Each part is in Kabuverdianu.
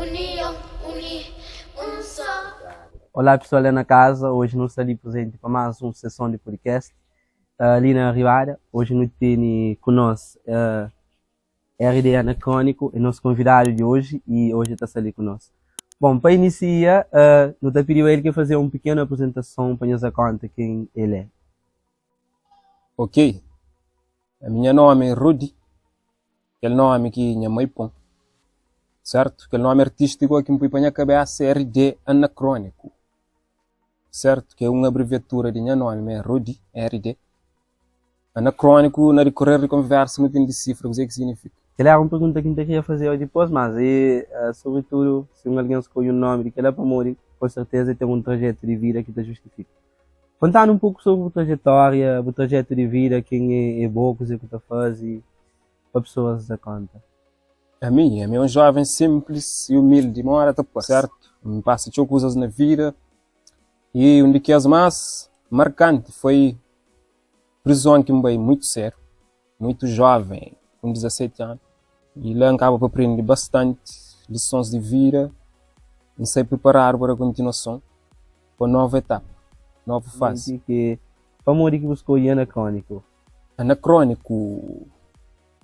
Union, uni, un só. Olá pessoal lá na casa, hoje nós está ali presente para mais uma sessão de podcast uh, ali na Ribada. Hoje nós tem conosco uh, RD Anacrônico, é nosso convidado de hoje e hoje está ali conosco. Bom, para iniciar, uh, nós te pediu a ele que fazer uma pequena apresentação para nos dar conta quem ele é. Ok. A minha nome é Rudy. Kel nome ki nha mai pon. Sertu? Kel nome artístiku ki N pui pa nha kabesa é RD Anacrônico. Sertu? Ki é un abreviatura di nha nome, ma é Rudy, RD. Anacrônico, na dikorer di konversa nu ten disifra kuzê ki signifika. Kel éra un pergunta ki N ta kria fazeba dipôs, mas é, sobritudu, si un algen skodje un nómi di kel-la, pamodi kon serteza el ten un trajetu di vida ki ta justifika. Konta-nu un poku sobri bu trajetória, bu trajetu di vida, ken é bo, kuzê ku ta faze, pa pesoas da konta. Ami, ami é un jóven sinplis i umildi, ma ora ta parse. Sertu, N pasa txeu kuzas na vida i un di kes más markanti foi prizon ki N bai mutu sédu, mutu jóven, ku 17 anu. I la N kaba pa prende bastanti lisons di vida, N sai priparadu para kontinuason, pa novu etapa, novu fazi. Ki pamodi ki bu skodje anakróniku? Anakróniku,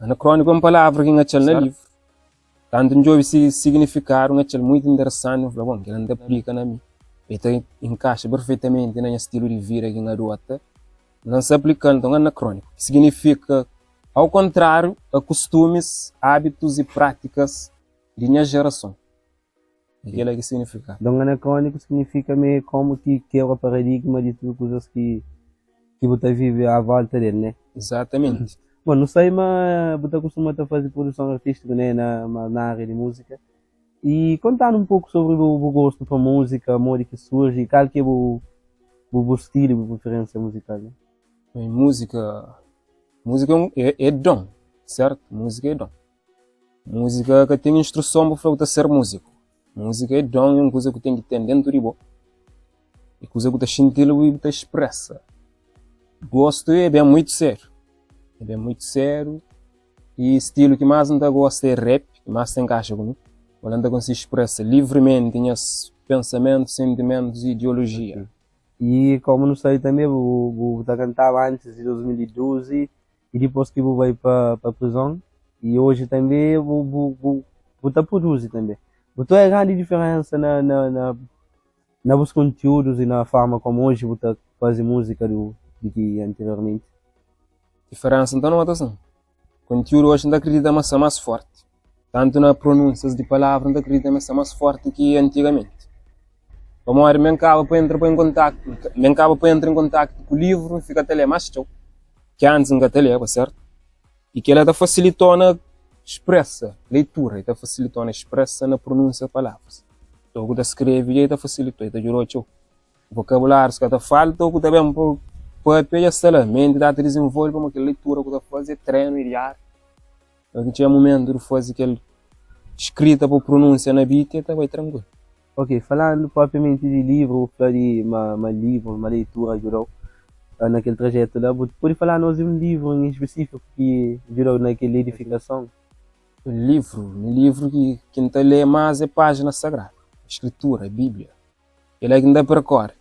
anakróniku é un palavra ki N atxa-l na livru. Kantu N djobe si signifikadu, N atxa-l muitu interesanti, N fla, bon, kel-la N ta aplika na mi. El ta inkaxa perfeitamenti na nha stilu di vida ki N adota. N sa aplika-l, nton, anakróniku, ki signifika au kontráriu a kustumis, ábitus i prátikas di nha jerason. É kel-la ki signifika. Nton, anakróniku signifika ma é komu ki kebra paradigma di tudu kuzas ki ki bu ta vive à volta del, né? Izatamenti. Bon, nu sai ma bu ta kustuma ta faze produson artístiku, né, na na ária di múzika. I konta-nu un poku sobri bu bu gostu pa múzika, modi ki surji, kal ki é bu bu bu stilu, bu preferénsia muzikal, né? Bem, múzika, múzika é un é é don, sertu? Múzika é don. Múzika ka ten instruson pa fla bu ta ser múziku. Múzika é don, é un kuza ku ten ki ten dentu di bo. É kuza ku ta xinti-l i bu ta expresa. Gostu é ben muitu sériu, é ben muitu sériu. I stilu ki más N ta gosta é rap, ki más ta inkaxa ku mi. Ola N ta konsigi expresa livrimenti nhas pensamentus, sentimentus i ideolojia. I komu nu sabe tanbe bu bu ta kantaba antis di 2012 i dipôs ki bu bai pa pa prizon i oji tanbe bu bu bu bu ta produzi tanbe. Bu ta oja grandi diferensa na na na na bus kontiúdus i na forma komu oji bu ta faze múzika du di ki anteriormenti? Diferensa N ta nota sin. Kontiúdu oji N ta kridita ma sta más fórti. Tantu na pronúnsias di palavra N ta kridita ma sta más fórti ki antigamenti. Pamodi mi N kaba pa entra pa en kontaktu, mi N kaba pa entra en kontaktu ku livru, N fika ta lé más txeu ki antis N ka ta leba, sertu? I kel-la ta fasilita-u na spresa leitura, i ta fasilita-u na spresa na pronúnsia palavras. Nton, ku ta skrebe dja i ta fasilita-u, i ta djuda-u txeu. Vokabulárius ka ta falta ô ku ta ben pa papia dja sta la. Menti ta ta dizenvolve pamodi kel leitura ku ta faze é trenu i diáriu. Nton ki txega mumentu di faze kel skrita pa pronúnsia na bit e ta bai trankuilu. Ok, falandu propriamenti di livru, bu fla di ma ma livru, ma leitura djuda-u na kel trajetu la. Bu pode fala nos di un livru en spesífiku ki djuda-u na kel edifikason? Un livru? Un livru ki ki N ta lé más é pájina sagradu, skritura, Bíblia. Kel-la ki N ta perkore.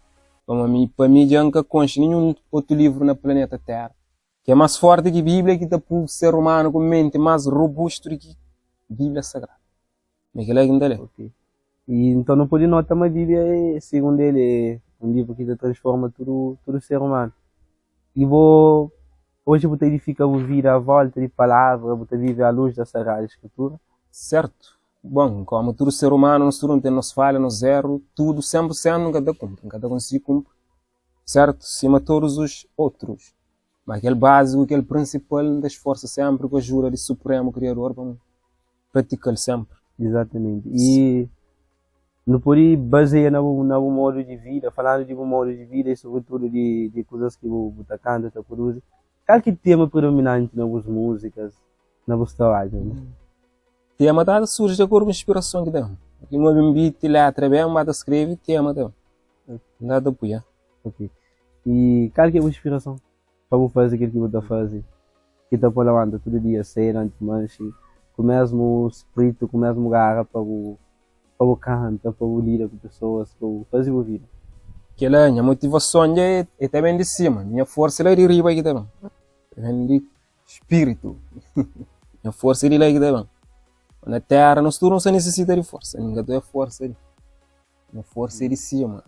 Pamodi mi, pa mi dja N ka konxe ninhun otu livru na planeta Téra ki é más fórti ki Bíblia, ki ta pui ser umanu ku menti más robustu di ki Bíblia Sagradu. Mi kel-la ki N ta lé. Ok. I nton nu pode nota ma Bíblia é, segundu el, é un livru ki ta transforma tudu tudu ser umanu. I bo, oji bu ta idifika bu vida à volta di palavra, bu ta vive à lus da Sagrada Skritura? Sertu. Bon, komu tudu ser umanu, nos tudu nu ten nos falha, nos eru, tudu 100% nu ka ta kunpri, nu ka ta konsigi kunpri, sertu? Sima todos os otrus. Ma kel básiku, kel prinsipal, N ta sforsa sénpri ku ajuda di Supremu Kriador pa N pratika-l sénpri. Izatamenti. I nu pode bazeia na bu na bu modu di vida, falandu di bu modu di vida i sobritudu di di kuzas ki bu bu ta kanta, ta produzi, kal ki tema predominanti na bus múzikas, na bus trabadju? Tema ta surji di akordu ku inspirason ki ten. Ki N obi un beat, letra ben, N ba ta skrebe, tema ta N ta ta pui. Ok. I kal ki é bu inspirason pa bu faze kel ki bu ta faze, ki ta pô labanta tudu dia sedu, anti manxi, ku mesmu spritu, ku mesmu gara pa bu. pa bu kanta, pa bu lida ku pesoas, pa bu faze bu vida? Kela, nha motivason dja e ta ben di sima, nha forsa é la di riba ki ta ben, ta ben di spiritu, nha forsa é di la ki ta ben. Na tera nos tudu nu sta nisisita di forsa, mi ka ta oia forsa li. Nha forsa é di sima.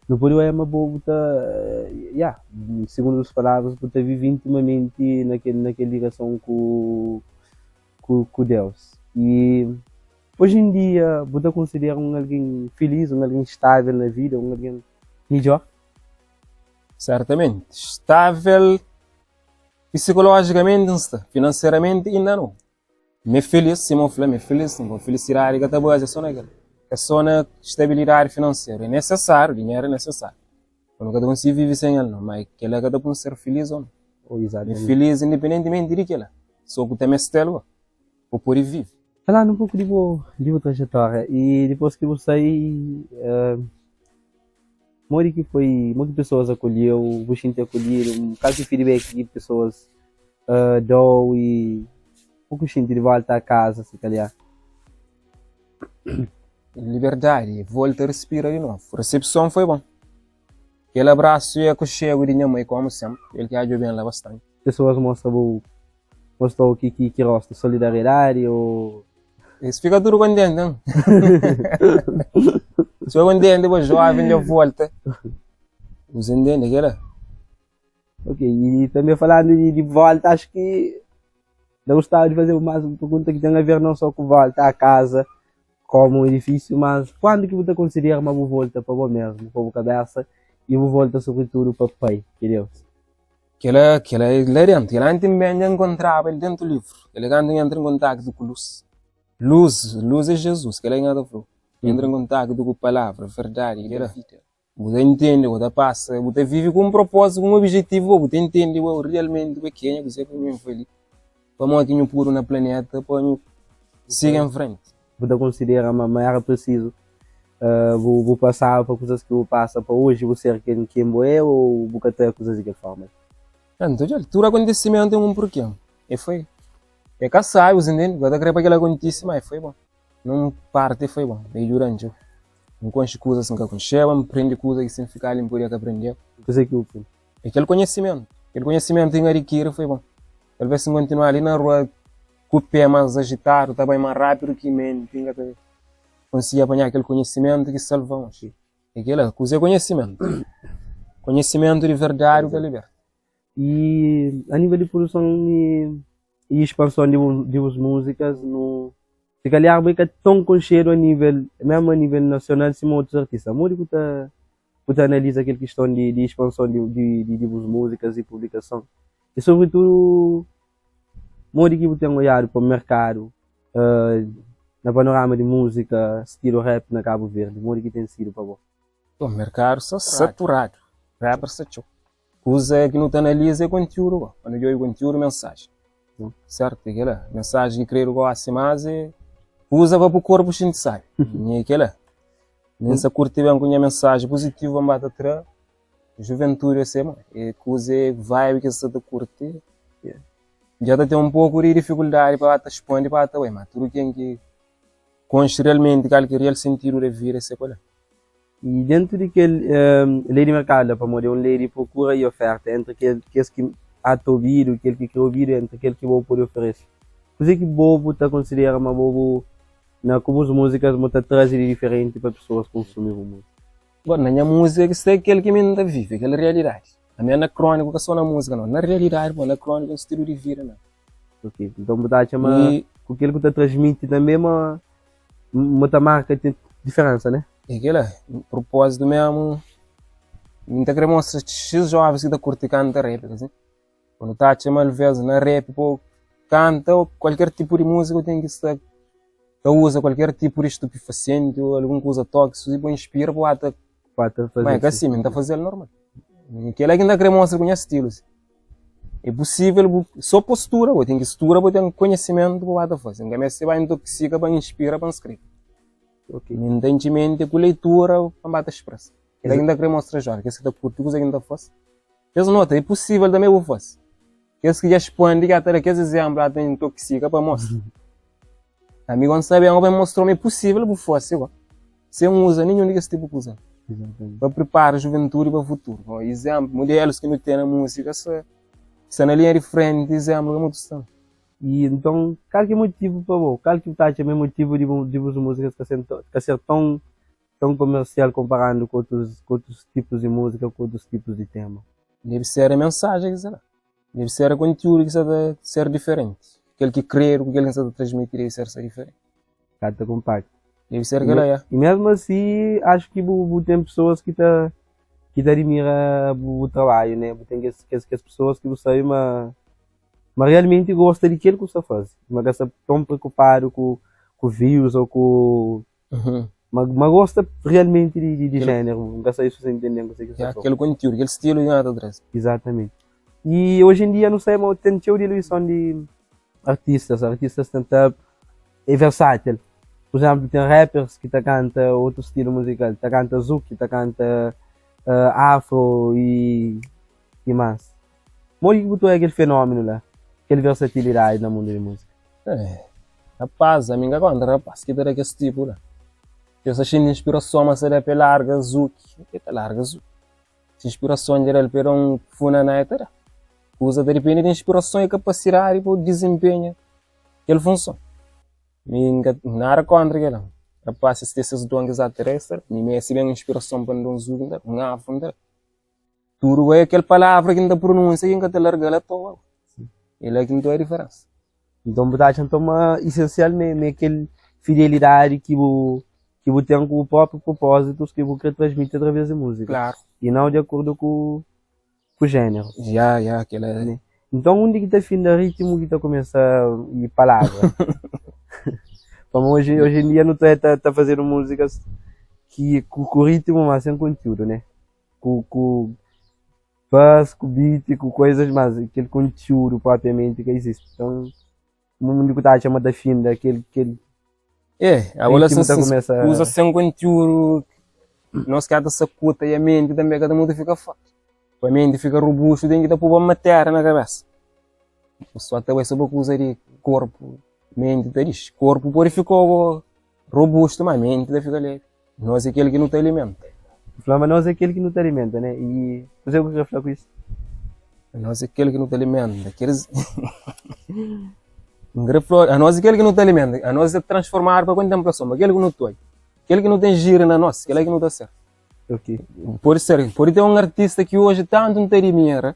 Nu pode oia ma bo bu ta, ya, segundu bus palavras, bu ta vive intimamenti na kel, na kel ligason ku, ku, ku Deus. I oji en dia bu ta konsidera un algen filis, un algen stável na vida, un algen midjór? Sertamenti. Stável psikolójikamenti N sta, finanseramenti inda nau. Mi é filís, sima bu fla, mi é filís. Nton, filisidadi ka ta bazia sô na kel, ka sô na stabilidadi finanseru. É nesesáriu, dinheru é nesesáriu. Nu ka ta konsigi vive sen el nau, má kel-la ka ta pô-nu ser filís ô nau. Mi é filís indipendentimenti di kel-la. Sô ku ta meste-l bo, bu pode vive. Falando un poku di bo, di bu trajetória i dipôs ki bu sai, modi ki foi, modi ki pesoas akolheu, bu xinti akolhidu, kal ki feedback ki pesoas da-u i Ku ku xinti di volta a kaza si kalhar. Liberdadi, volta respira di novu. Resepson foi bon. Kel abrasu i akoxegu di nha mai, komu senpri, el ki adjo ben la bastanti. Pesoas mostra bu, mostrou ki ki ki rostu, solidariedadi o. Es fika tudu kontenti, hein? Es fika kontenti pa joven dja volta. Bu sa ntende kela? Ok, e tanbe falandu di, di volta, acho ki N ta gostaba di faze-bu más un pergunta ki ten a ver non só ku volta a kaza komu un edifísiu, mas kuandu ki bu ta konsidera ma bu volta pa bo mesmu, pa bu kabesa i bu volta sobritudu pa Pai, ki é Deus? Kela, kela é la dentu, kela anti N ben dja N nkontraba el dentu livru, kela kantu N entra en kontaktu ku lus, lus, lus é Jezus, kela ki N ta fla-u, N entra en kontaktu ku palavra, verdadi, ki da vida. Bu ta intende, bu ta pasa, bu ta vive ku un propózitu, ku un objetivu, bo bu ta intende bo realmenti bo é kenha, kuzê ki nhu foi li, pamodi ki nhu pudu na planeta pa nhu siga en frenti. Bu ta konsidera ma ma éra prisizu bu bu pasaba pa kuzas ki bu pasa pa oji bu ser ken ken bu é ô bu ka ta kuzas di kel forma li? Nton, dja, tudu akontesimentu ten un porke. E foi. E ka sabi, bu ta intende? Bu ka ta kre pa kel akontise, ma e foi bon. Nun parti foi bon, e djuda-m txeu. N konxe kuzas ki N ka konxeba, N prende kuzas ki si N fika li N podia ka prendeba. Kuzê ki bu prende? É kel konhisimentu. Kel konhisimentu ki N adikiri foi bon. Talvês si N kontinua li na rua ku pé más ajitadu, ta bai más rápidu ki menti, N ka ta konsigi apanha kel konhisimentu ki salva-m oxi. É kel-la, kuzê konhisimentu? Konhisimentu di verdadi ta liberta. I a nível di produson i ispanson di bu di bus múzikas nu si kalhar bo é ka ton konxedu a nível mesmu a nível nasional sima otus artista. Modi ku ta ku ta analiza kel kiston di di ispanson di di di bus múzikas i publikason i sobritudu modi ki bu ten oiadu pa merkadu na panorama di múzika stilu rap na Kabu Verdi modi ki ten sidu pa bo? Bom, merkadu sta saturadu, rapper sta txeu. Kuza ki nu ta analiza é kontiúdu go. Pa nu djobe kontiúdu, mensaji. Sertu? É kela. Mensaji ki kredu gosi más é kuza pa bu korpu xinti sabi. É kela. Mi N sa kurti ben ku nha mensaji puzitivu pa N ba ta tra juventudi é se é kuza é vibe ki es sa ta kurti. Dja ta ten un poku di difikuldadi pa ba ta spandi pa ba ta bai, ma tudu ken ki konxe realmenti kal ki é real sentidu di vida é se kual é. I dentu di kel lei di merkadu la, pamodi é un lei di prokura i oferta, entri kel kes ki ata obidu, kel ki kre obidu, entri kel ki bo pode oferese. Kuzê ki bo bu ta konsidera ma bo bu na ku bus múzikas bo ta traze di diferenti pa pesoas konsumi bu múzika? Bon, na nha múzika ki sta é kel ki mi N ta vive, kel realidadi. Ami anakróniku ka sô na múzika nau, na realidadi, bon, anakróniku é un stilu di vida mesmu. Ok, nton bu ta atxa ma ku kel ku ta transmiti tanbe ma ma ta marka diferensa, né? É kela, propósitu mesmu, N ta kre mostra xis jovens ki ta kurti kanta rap, asin. Quando ta atxa ma alvês na rap pa kanta ou kualker tipu di múzika bu ten ki sta ta uza kualker tipu di stupefasienti ou algun kuza tóksiku si pa inspira pa bu ata Pa ta Ma é faze ka si. si, mi N ta faze-l normal. Kela ki N ta kre mostra ku nha stilu si. É pusível bu sô postura, bu ten ki stura, bu ten konhisimentu pa bu ba ta faze. N ka meste ba intoksika pa N inspira pa N skrebe. Ok. Mi N ta intxi menti ku leitura pa N ba ta spresa. Kela ki N ta kre mostra jóven, kes ki ta kurti kuza ki N ta fase, kes nota é pusível tanbe bu fase. Kes ki dja spandi ki ata da kes izénplu ata intoksika pa mostra. Ami gosi N sabe, N mostra-u ma é pusível bu fase. Sen uza ninhun di kes tipu kuza. Pa pripara juventudi pa futuru. Bom, izénplu, mudelus ki nu ten na múzika sta, sta na linha di frenti, izénplu ka mutu sta. I nton, kal ki é motivu pa bo? Kal ki bu ta atxa ma é motivu di bu di bus múzikas ka ser ka ser ton ton komersial konparandu ku otus ku otus tipus di múzika, ku otus tipus di tema? Debe ser é mensajen ki sta la. Debe ser kontiúdu ki sta ta ser diferenti. Kel ki kredu ku kel ki sta ta transmiti debe ser sta diferenti. Ka ta konpakta. Debe ser kel-la, ya. I mesmu asi, acho ki bu bu ten pesoas ki ta ki ta admira bu bu trabadju, ne? Bu ten kes kes kes pesoas ki bu sabe ma ma realmenti gosta di kel ki bu sta faze, ma ka sta ton preokupadu ku ku views o ku Ma, ma gosta realmente di, di, di género. Nunca sei se você entende o que Ya, kel conteúdo, kel estilo ki ta traze. Exatamente. E hoje em dia, não sei, mas tem cheio de diluição de artistas. Artistas tenta é versátil. Por exemplo, tem rappers que tá canta outro estilo musical. Tá canta zouk, tá canta uh, afro e e mais. Modi ki bu ta oia kel fenómenu la, kel versatilidadi na mundu di múzika? Eh, rapaz, ami N ka kontra rapaz ki ta da kes tipu la. Si el sta xinti inspirason ma sta da pa el larga zuki, el ta larga zuki. Si inspirason dja da-l pa el da un funaná, el ta da. Kuza ta dipende di inspirason i kapasidadi pa bu dizenpenha kel funson. Mi N ka nada kontra kel-la. Rapaz, si es ten ses don ki es ta da, es ta da. Mi meste ben inspirason pa N da un zuki, N ta da. Un afro, N ta da. Tudu é kel palavra ki N ta pronúnsia ki N ka ta larga-l atoa. É la ki N ta oja diferensa. Nton bu ta atxa nton ma isensial ma é kel fidelidadi ki bu ki bu ten ku bu própriu propózitus ki bu kre transmiti através di múzika. Klaru. I nau di akordu ku ku jéneru. Ya, ya, kel-la é. Nton undi ki ta finda rítimu ki ta kumesa i palavra? Pamodi oji oji en dia nu ta ta ta fazedu múzikas ki ku ku rítimu ma sen kontiúdu, né? Ku ku buzz, ku beat, ku coisas, mas kel conteúdo propriamente ka existe. Então, mundo ku ta atxa ma ta finda kel kel É, agora ritmo sen, ta começa usa sem conteúdo, nós ka ta sacuta e a mente também ka ta muda fica forte. Pa mente fica robusto, tem que ta pôr matéria na cabeça. Só ta vai sobre coisa de corpo, mente ta diz. Corpo pode ficar Robustu, ma menti ta fika leve. Nos é kel ki nu ta alimenta. Fla ma nos é kel ki nu ta alimenta, né? I kuzê ku krê fla ku isu? Nos é kel ki nu ta alimenta. Ker dizer, N krê fla, anos é kel ki nu ta alimenta. Anos é transformadu pa kontenplason, pa kel ki nu ta odja. Kel ki nu ta injiri na nos, kel-la ki nu ta ser. Ok. Pode ser, pode ten un artista ki oji tantu N ta adimira,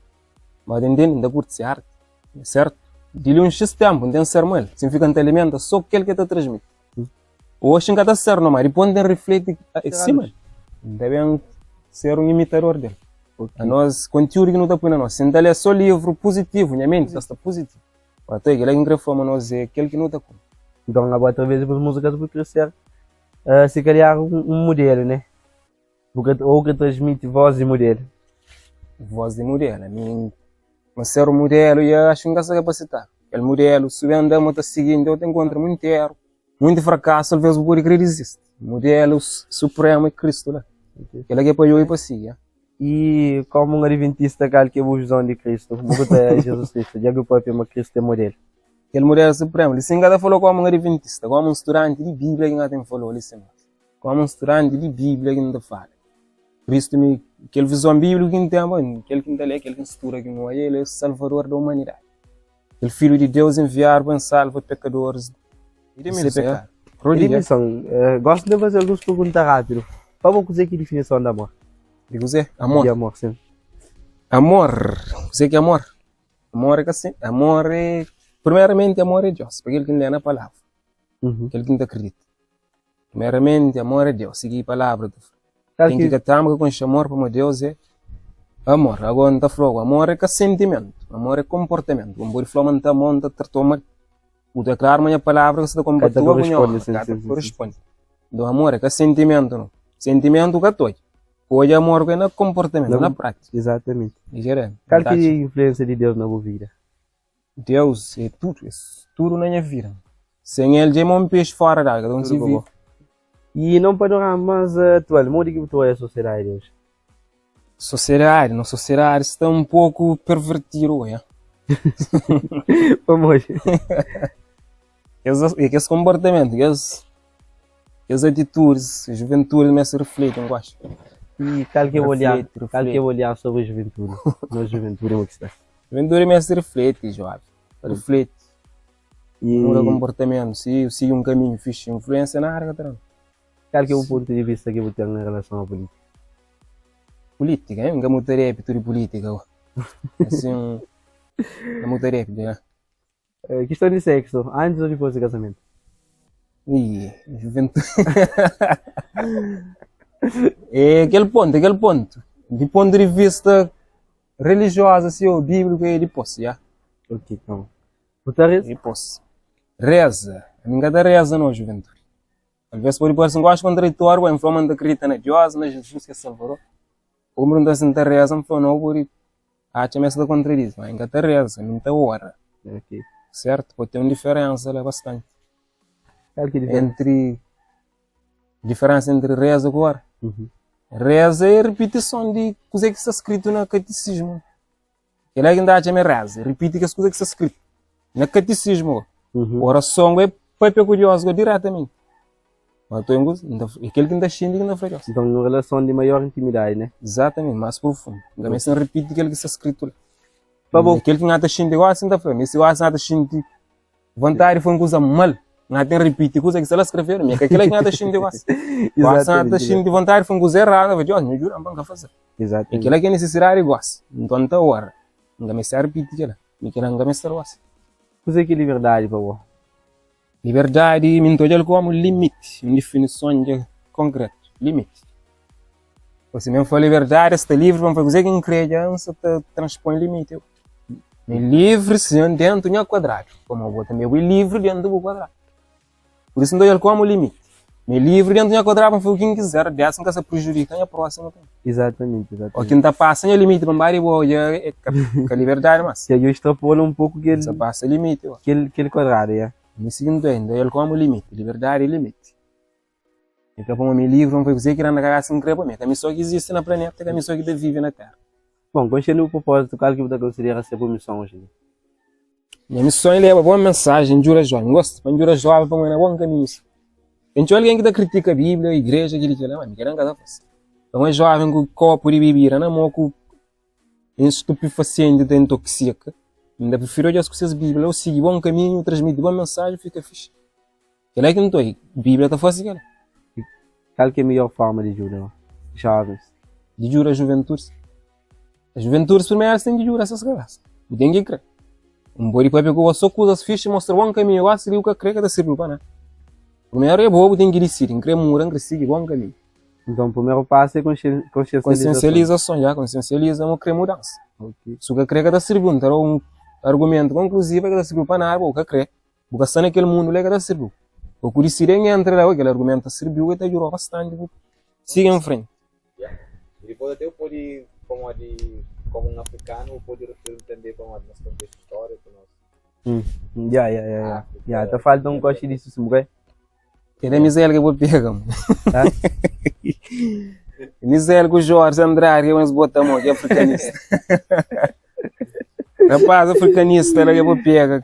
ma ta intende, N ta kurti se arti. Sertu? Di li un xis tenpu, N ten ser ma el. Si N fika N ta alimenta so kel ki el ta transmiti. Oxi N ka ta ser no, ma dipôs N ten rifleti sima el. N ta ben ser un imitador del. Anos, kontiúdu ki nu ta pui na nos, si N ta lé so livru puzitivu, nha menti ta sta puzitivu. Ota, kel-la ki N krê fla ma nos é kel ki nu ta kume. Nton, abo através di bus múzikas bu krê ser, si kalhar, un mudelu, né? Bu ka ou ka transmiti voz di mudelu? Voz di mudelu, ami ma ser un mudelu ya axu ki N ka sta kapasitadu. Kel mudelu si ben da ma ta sigi nton ta enkontra munti eru, munti frakasu alvês bu pode kre dizisti. Mudelu supremu é Kristu la. Kel-la ki é pa obi pa sigi ya. I komu un adventista kal ki é bu vizon di Kristu? Bu ku ta Jizus Kristu? Dja ki bu papia ma Kristu é mudelu. Kel mudelu supremu li si N ka ta fala komu un adventista, komu un studanti di Bíblia ki N ka ten fala-u li sin. Komu un studanti di Bíblia ki N ta fala, Kristu mi, kel vizon bíbliku ki N ten, bon, kel ki N ta lé, kel ki N studa, ki N odja, el é Salvador di umanidadi. Kel Filhu di Deus enviadu pa N salva pekadoris di se pekadu. Edmilson, gosi N ta faze alguns pergunta rápidu. Pa bo, kuzê ki difinison di amor? Di kuzê? Amor. Di amor, sin. Amor, kuzê ki é amor? Amor é ka sin, amor é, primeramenti amor é Deus, pa kel ki N lé na palavra, kel ki N ta kridita. Primeramenti, amor é Deus, sigi palavra ta fla. Kal Ken ki ki ka ta ama ka konxe amor, pamodi Deus é amor. Agora N ta fla-u, amor é ka sentimentu, amor é konportamentu. Bu pode fla ma N ta ama-u, N ta trata-u mal. Bu ta klaru ma nha palavra ka sa ta ka ta konpatua ku nha korresponde, óbra, sin, ka ta sin, sin, sin. korresponde. Nton, amor é ka sentimentu, nau. Sentimentu ka ta odja. Odja amor ku é na konportamentu, Na na bu, prátika. exatamente. I kel-la, N Kal ta ki atxa. é influensia di Deus na bu vida? Deus é tudu, é tudu na nha vida. Sen el dja é ma un pexi fora d'água, ka ta Tudu konsigi pa bo. vive. I non panorama más atual, modi ki bu ta odja sosiedadi di oji? Sosiedadi, nos sosiedadi sta un poku pervertidu oji, ha. Pamodi? Kes, é kes konportamentu, kes. Kes atitudis, juventudi meste rifleti, N gosta. I kal ki é bu olhar, Rifleti, kal ki é rifleti. bu olhar sobri juventudi? Nos juventudi mo ki sta? Juventudi meste rifleti, joven. Rifleti. Muda I konportamentu, si sigi un kaminhu fixi, influensia nada ka ta da. kal ki é bu pontu di vista ki bu ten en relason a pulítika? Pulítika, N ka mutu adeptu di pulítika go. Asin, N ka mutu adeptu, nha. Kiston di seksu, antis ô dipôs di kazamentu? Ih, juventude. É kel pontu, é kel pontu. Di pontu di vista religioso, assim, ou bíblico, é dipôs, já. Ok, então. Bu ta reza? Dipôs. Reza. Ami N ka ta reza não, juventude. Talvez pode parecer um gosto contraditório, mas N fla ma N ta acredita na Deus, na Jesus que é Salvador. Ou N pergunta se N ta reza, N fla não, pode atxa ma es ta kontradiz, ma N ka ta reza, mi N ta ora. Ok. Sertu? Pode ten un diferensa la bastanti. Kal ki é diferensa? Entri, diferensa entri reza ku ora. Uhum. Reza é ripitison di kuzê ki sta skritu na katisismu. Kel-la ki N ta atxa ma é reza, ripiti kes kuza ki sta skritu na katisismu. Uhum. Orason é papia ku Deus go diretamenti. Ma to é kel ki N ta xinti ki N ta fla Deus. Então, un relason di maior intimidadi, né? Exatamente, más profundu. N ta meste ripiti kel ki sta skritu la. Pa bo. É kel ki N ta xinti gosi N ta fla. Mi si gosi N ta xinti vontadi di fla un kuza mal, N ta ripiti kuza ki sta la skrevedu. Mi é ka kila ki N ta xinti gosi. Gosi N ta xinti vontadi di fla un kuza eradu, N ta fla, Deus, nhu djuda-m pa N ka faze-l. É kila ki é nisisidadi gosi. Nton N ta ora. N ka meste ripiti kila. Mi kila N ka meste gosi. Kuzê ki é liberdadi pa bo? Liberdadi mi N ta odja-l komu limiti, un difinison dja konkretu, limiti. Ô si mi N fla liberdadi es sta livri pa N faze kuzê ki N kre dja N sa ta transpoi limiti. Mi é livri sin dentu nha kuadradu, pamodi bo tanbe bu é livri dentu bu kuadradu. Pur isu N ta odja-l komu limiti. Mi é livri dentu nha kuadradu pa N faze u ki N kizer, des N ka sa prejudika nha prósimu tanbe. Exatamente, exatamente. Ô ki N ta pasa nha limiti pa N ba di bo dja é ka liberdadi mas. Dja dja extrapola un poku kel. N sa pasa limiti. Kel kel kuadradu, ya. Mi si ki N ta odja, N ta odja-l komu limiti. Liberdadi é limiti. É ka pamodi mi é livri pa N faze kuzê ki da na kabésa N kre pa mi. É ka mi sô ki izisti na planeta, é ka mi sô ki ta vive na téra. Bon, konxendu bu propózitu, kal ki bu ta konsidera ser bu mison oji dia? Nha mison é leba bon mensajen, N djuda jóven. N gosta pa N djuda jóven pa N na bon kaminhu. Ten txeu algen ki ta kritika Bíblia, igreja, kili kila, ma mi kila N ka ta fase. Pamodi jóven ku kopu di bibida na mô ku stupefasienti ta intoksika, N ta prifiri odja-s ku ses Bíblia ô sigi bon kaminhu, transmiti bon mensajen, fika fixi. Kela ki N ta obi, Bíblia ta fase kela. Kal ki é midjór fórma di djuda jóvens? Di djuda juventudis? Juventudis primeru es ten ki djuda ses kabésa. Bu ten ki krê. N pode pâpia ku bo sô kuzas fixi, mostra bon kaminhu. Gósi li bu ka krê, ka ta sirbi-u pa nada. Primeru é bo, bu ten ki disidi, N krê muda, N krê sigi bon kaminhu. Nton, primeru pasu é konsiensializason. Konsiensializason, já, konsiensializa ma bu krê mudansa. Si bu ka krê, ka ta sirbi-u. N ta da-u un argumentu konkluzivu, ka ta sirbi-u pa nada, bo ka krê. Bu ka sta na kel mundu la, e ka ta sirbi-u. Bo ku disidi en entra la, kel argumentu ta sirbi-u, e ta djuda-u bastanti bu sigi en frenti. Ya. E dipôs até bu pode, pamodi komu un afrikanu, bu pode referi-m tanbe pamodi nos kontestu stóriku, nos. Ya, ya, ya, ya. Ya, ta falta un koxi di susu, ka? Kel é Misael ke bo pega, mo. Misael ku Jorge Andrade ke es bota mo, ke afrikanista. Rapaz afrikanista la ke bo pega.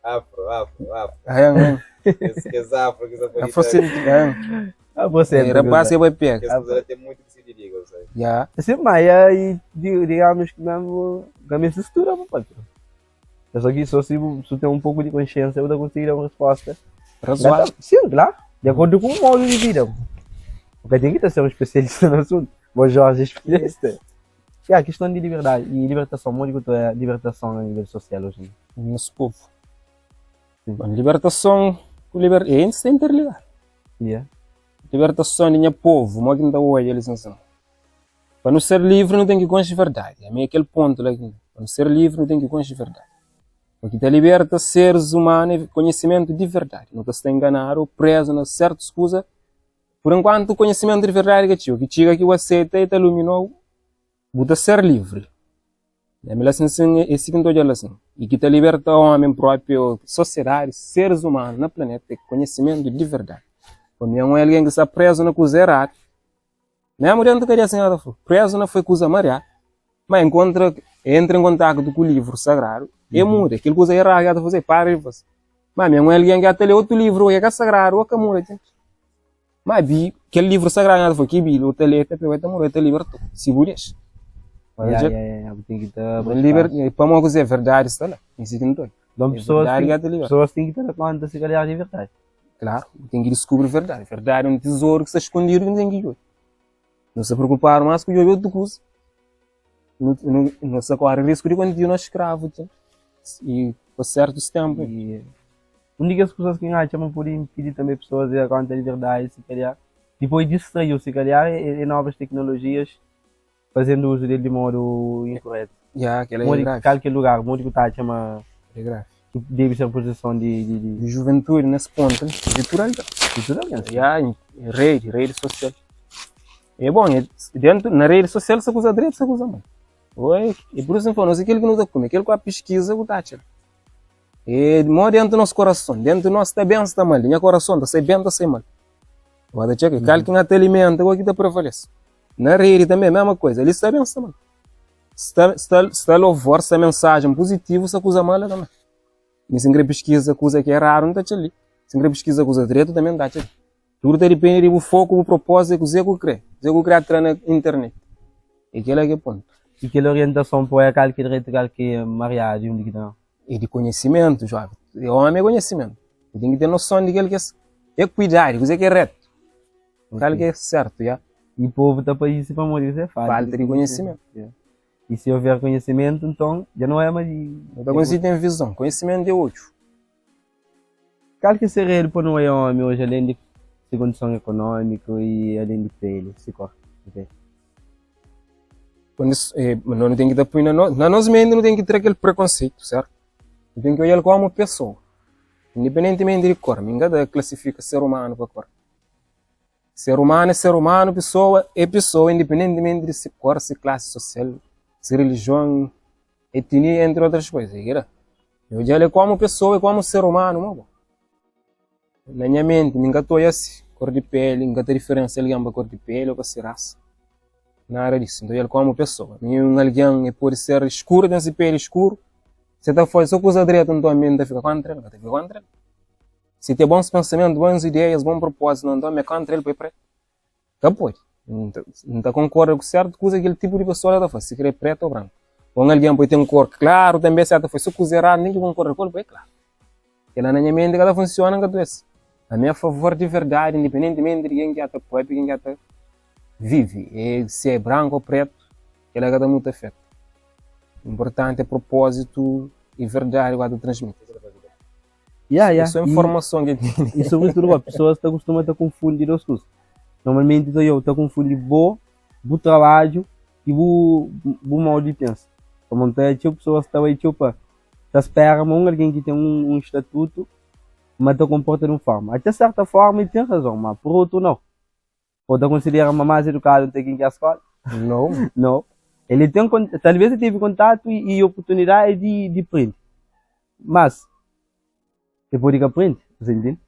Afro, afro, afro. Ayan, ayan. Kes, kes afro que só pode Afrocêntrico, ayan. Afrocêntrico. É, rapaz que vai pega. Kes coisas lá tem muito que se lhe diga, sabe? Ya. Sim, mas aí, digamos que mesmo, também se estuda, papai. É só que só se você tem um pouco de consciência, você consegue dar uma resposta. Razoável. Sim, claro. De acordo com o modo de vida. Porque tem que ser um especialista no assunto. Bom, Jorge é especialista. E a questão de liberdade e libertação, onde que é libertação a nível social hoje em dia? Nos povo. Bom, libertação ku liber... É, está interligado. Yeah. Libertação de nha povo, mo que nta odja li assim. Pa nu ser livre, nu ten ki konxe verdadi. Ami é kel pontu la ki pa nu ser livre, nu ten ki konxe verdadi. O ki ta liberta seres humanu é konhisimentu di verdadi. Nu ka sta enganadu ou prezu na sertus kuza. Pur enkuantu, konhisimentu di verdadi ka txiga. Ki txiga ki bu aseita i ta luminou, bu ta ser livri. Ami la sin sin, é si ki N ta odja-l asin. I ki ta liberta omi propi ô sosiedadi, seris umanu na planeta é konhisimentu di verdadi. Pa mi, un algen ki sta prezu na kuza eradu, Mésmu déntu kadia, sinhora ta fla, prézu na fai kuza mariadu, má e nkontra, e entra en kontaktu ku livru sagradu, e muda. Kel kuza eradu ki el ta faze, e para di faze. Má mésmu algen ki ta lé otu livru ki é ka sagradu, ka muda ti. Ma bi, kel livru sagradu nada foi ki Bíblia, bu ta lé, ta pega, ta morre, ta liberta-u, si bu dexa. Ya, ya, ya, ya, bu ten ki ta Bu liber, pamodi kuzê? Verdadi sta la, i si ki N ta obi. Nton É pesoas verdadi ten, ki ta liberta. pesoas ten ki ta da konta si kalhar di verdadi. Klaru, bu ten ki diskubri verdadi. Verdadi é un tizoru ki sta skondidu ki nu ten ki djobe. Nu sta preokupadu más ku djobe otu kuza. Nu, nu, nu sta kóre risku di kontinua skravu ti i pa sértus ténpu. I un di kes kuzas ki N atxa ma pode inpidi tanbe pesoas di da konta di verdadi, si kalhar, dipôs distrai-u, si kalhar, é novas teknolojias fazendu uzu del di modu inkoretu. Ya, kel-la é Modi, gravi. kal ki é lugar, modi ku ta atxa ma É gravi. ki debe ser pozison di, di, di, Di juventudi nes pontu li, di tudu algen. di tudu algen? Ya, redi, redi sosial. É bon, é dentu, na redi sosial sta kuza dretu, sta kuza mal. Oi, é pur isu ki N fla, nos é kel ki nu ta kume, kel ku a piskiza ku ta atxa. É mo dentu nos korason, dentu nos sta ben, sta mal, di nha korason ta sai ben, ta sai mal. Bo ta txeka, kal ki N ta alimenta, kal ki ta prevalese. Na redi tanbe, mesma kuza, ali sta ben, sta mal. Sta, sta, sta lovor, sta mensajen puzitivu, sta kuza mal la tanbe. Mi si N kre piskiza kuza ki é eradu, N ta atxa li. Si N kre piskiza kuza dretu, tanbe N ta atxa li. Tudu ta dipende di bu foku, bu propózitu i kuzê ku kre. Kuzê ku kre atra na internet. É kela ki é pontu. I kel orientason pa oia kal ki é dretu i kal ki é mariadu i undi ki ta na. É di konhesimentu, jóven. Ómi é konhesimentu. Bu ten ki ten noson di kel ki é kuidadi, kuzê ki é retu, kal ki é sértu, ya. I povu ta paise pamodi kuzê? Falta di konhesimentu. I si houver konhesimentu, nton dja no é ma di. Nu ta konsigi ten vizon. Konhesimentu é odju. Kal ki é segredu pa nu oia omi oji alén di se kondison ekonómiku i alén di peli, se kor? Nu ten ki ta pui na nos, na nos menti nu ten ki tra kel prekonseitu, sertu? Nu ten ki odjal komu pesoa, indipendentimenti di kor. Mi N ka ta klasifika ser umanu pa kor. Ser umanu é ser umanu, pesoa é pesoa, indipendentimenti di se kor, se klasi sosial, se rilijion. Etnia, entre outras coisas. E kila. Eu odja el como pessoa e como ser humano, mo bo. Na nha mente, mi nka ta oia si cor di pele, nka ta diferencia alguém pa cor di pele ou pa si raça. Nada disso. Nta oia el como pessoa. Mi un alguém e pode ser escuro, tem si pele escuro. Se ta faze só coisa dreto, nton mi nta fica contra el, nka ta fica contra el. Se tem bons pensamentos, bons ideias, bons propósitos, nton mi é contra el pa é preto. Ka pode. N ta konkorda ku sértu kuza ki kel tipu di pesoa la ta fase, si kre prétu ô branku. Ô un algen pode ten kor klaru tanbê, si el ta fase su kuza eradu, nen ki konkorda ku el, poi é klaru. Kel-la na nha menti ka ta funsiona, N ka ta obi-s. Ami é a favor di verdadi, indipendentimenti di ken ki el ta pâpia, ken ki el ta vive, si é branku ô prétu, kel-la ka ta mutu afeta. Inportanti é propózitu i verdadi ku el ta transmiti. Ya, ya. É só informason ki tene. I sobretudu bo, pesoas ta kustuma ta konfundi dos kuza. Normalmenti ta yo ta konfundi bo, bu trabadju i bu bu modu di pensa. Pamodi ta txeu pesoas ta bai txeu pa ta spera ma un algen ki ten un statutu ma ta konporta di un forma. Até serta forma i ten razon, ma pur otu nau. Ou ta konsidera ma más edukadu ta ken ki a skola? Nau. Nau. Ele ten, talvez ele teve kontatu i oportunidadi di di prende. Mas, el pode ka prende, você entende?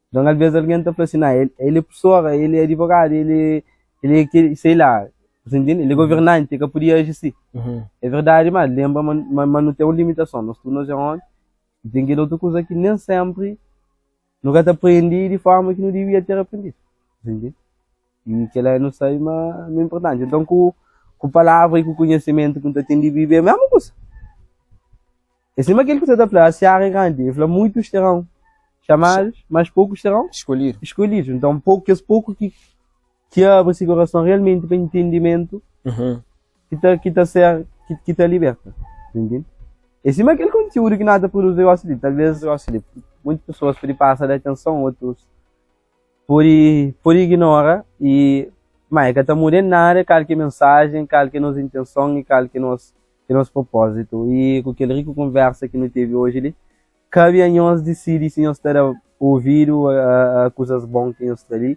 Então, às vezes algen ta fla assim, nah, ele, ele é professor, ele é advogado, ele, ele é aquele, sei lá, você entende? Ele é governante, ele ka podia agir assim. É verdade, mas lembra ma, ma, ma nu ten un limitason, nos tudo nos é homem, e ten kel otu kuza ki nem sempre Nu ka ta prende di forma ki nu dibia ter aprendidu. Entende? I kel-la nu sabe ma ma é inportanti. Nton, ku ku palavra i ku konhisimentu ki nu ta ten di Bíblia é mésmu kuza. É sima kel ki bu ta fla, Siara é grandi. El fla, Muitus serão chamados, mas poucos serão Escolhido. escolhidos. Nton, pouco, kes pouco ki ki abri se korason realmenti pa entendimentu ki ta ki ta ser ki ki ta liberta. Entende? É sima kel konteúdu ki nós ta produzi gosi li. Talvez gosi li muitas pessoas pode pasa da atenson, otus pode pode ignora e ma é ka ta muda em nada kal ki é mensajen, kal ki é nos intenson e kal ki é nos ki é nos propósitu. E ku kel riku konversa ki nu tevi oji li, kabe a nhos disidi si nhos ta da ouvidu a a kuzas bon ki nhos sta li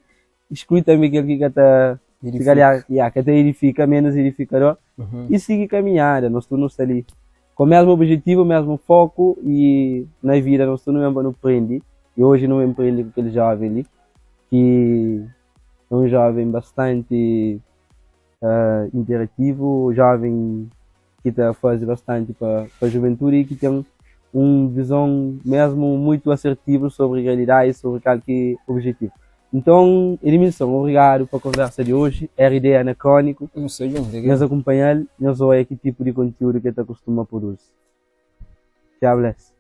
Exclui tanbe kel ki ka ta si kalhar ya ka ta edifika, menus edifikador i sigi kaminhada. Nos tudu nu sta li ku mesmu objetivu, mesmu foku i na vida nos tudu nu ben pa nu prende i oji nu ben prende ku kel joven li ki é un joven bastanti interativu, joven ki ta faze bastanti pa pa juventudi i ki ten un vizon mesmu muitu asertivu sobri realidadi, sobri kal ki objetivu. Nton, Edmilson, obrigadu pa konversa di oji. RD Anacrónico. Nu sta djuntu ki. Nhos akunpanha-l, nhos oia ki tipu di kontiúdu ki el ta kustuma produzi. Txau bless.